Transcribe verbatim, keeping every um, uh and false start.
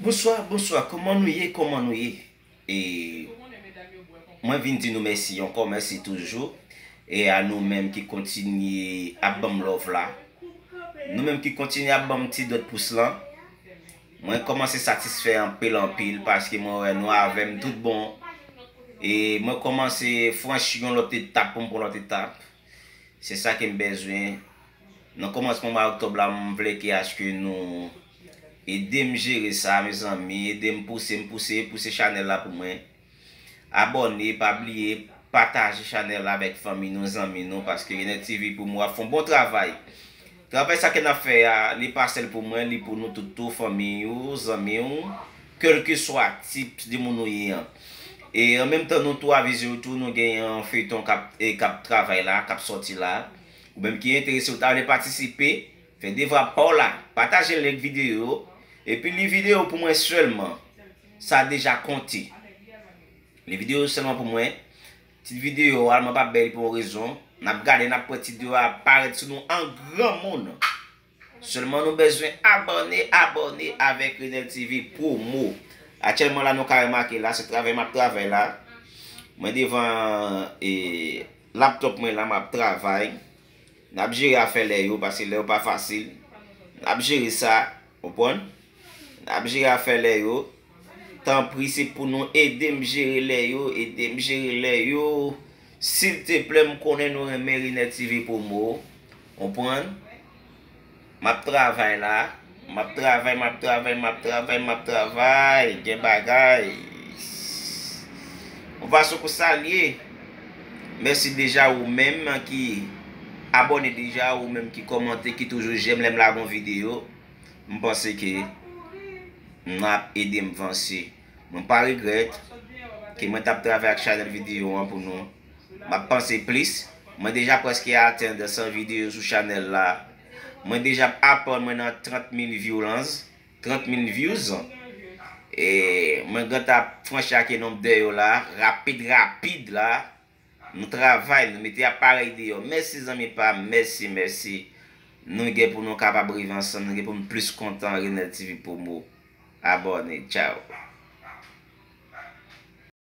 Bonswa, bonswa, kòman nou ye, kòman nou ye? E mwen vin di nou mèsi ankò, mèsi toujou. E a nou menm ki kontinye ap ban m love la. Nou menm ki kontinye ap ban m ti dòt pous lan. Mwen kòmanse satisfè anpil, anpil, paske mwen wè nou avè m tout bon. E mwen kòmanse franchi yon lòt etap pou m pran lòt etap. Se sa ke m bezwen. Nan kòmansman mwa oktòb la, m vle ke aske nou ede m jere sa, mezanmi. Ede m pouse, m pouse, pouse chanèl la pou mwen. Abòne, pa bliye, pataje chanèl la avèk fanmi nou, zanmi nou, paske Renel T V Promo ap fè yon bon travay. Travay sa ke n ap fè a, li pa sèl pou mwen, li pou nou tout tou, fanmi ou, zanmi ou, kèlkeswa tip de moun ou ye an. E an menm tan, nou tou avize w tou, nou gen yon feyton k ap, e, k ap travay la, k ap sòti la. Ou menm ki enterese, ou ta vle patisipe, fè devwa pa w la, pataje link videyo, epi li videyo pou mwen sèlman. Sa deja konte. Li videyo sèlman pou mwen. Tit videyo a, mwen p ap bay li pou yon rezon. N ap gade, n ap wè tit videyo a parèt sou nou an granmoun. Sèlman nou bezwen abòne, abòne avèk Renel T V Promo. Aktyèlman la, nou ka remake la, se travay m ap travay la. Mwen devan, e, laptòp mwen la, m ap travay. N ap jere afè lè yo, paske lè yo pa fasil. N ap jere sa, konprann? N ap jere afè lè yo. Tanpri, se pou nou ede m jere lè yo, ede m jere lè yo. Silteplè, m konnen nou renmen Renel T V Promo. Konprann? M ap travay la. M ap travay, m ap travay, m ap travay, m ap travay. Gen bagay. Yon fason pou salye. Mèsi deja ou menm ki abòne deja, ou menm ki kòmante, ki toujou jèm lè m lage yon videyo. M panse ke n ap ede m vanse. Mwen pa regrèt ke mwen t ap travay ak chanèl videyo an pou nou. M ap panse plis. Mwen deja prèske atenn san videyo sou chanèl la. Mwen deja ap aprann mwen nan trant mil views. Trant mil views. E mwen gentan ap franchi ake nonb de yo la, rapid, rapid la. Nou travay, nou mete aparèy deyò. Mèsi zanmi pa m, mèsi, mèsi. Nou gen pou nou kapab rive ansanm, nou gen pou nou plis kontan. Renel T V Promo. Abòne, tchaw.